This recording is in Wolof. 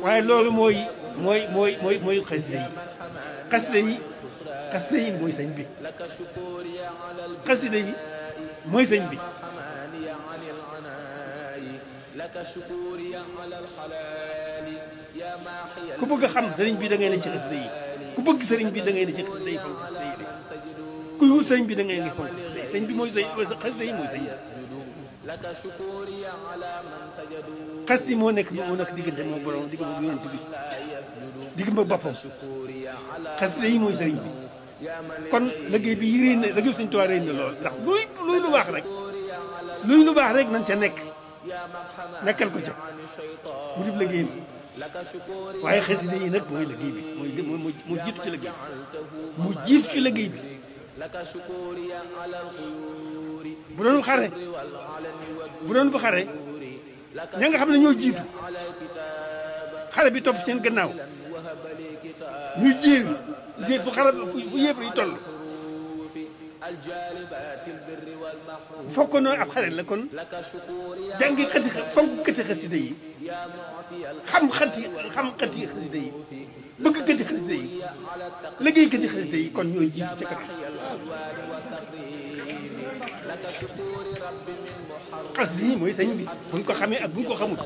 waaye loolu mooy xasida yi xasida yi mooy sëñ bi xasida yi mooy sëñ bi ku bëgg a xam sëriñ bi da ngay ne ci xasida yi ku bëgg sëriñ bi da ngay ne ci xasida yi fonk xasida yi kuy wut sëriñ bi da ngay ne fonk xasida yi sëñ bi mooy sëñ xasida yi mooy sëñ bi xas yi moo nekk diggante moom borom diggante yonent bi diggante boppam xasida yi mooy sëriñ bi kon liggéey bi yi réy na liggéey Sëriñ Tuubaa réy na lool ndax luy lu baax rek nañ ca nekkal ko ca mu dib liggéey bi waaye xasida yi nag mooy liggéey bi moo jiitu ci liggéey bi mu jiitu ci liggéey bi bu doon bu xare ña nga xam ne ñoo jiitu xare bi topp seen gannaaw ñuy jéer fu xare fu yëpp yi toll bu fekkoon noonu ab xare la kon jàngi fonk xasida yi xam xati xasida yi bëgg xasida yi liggéey xasida yi kon ñooy jiitu ca kanam xasida yi mooy sëñ bi buñ ko xamee ak buñ ko xamul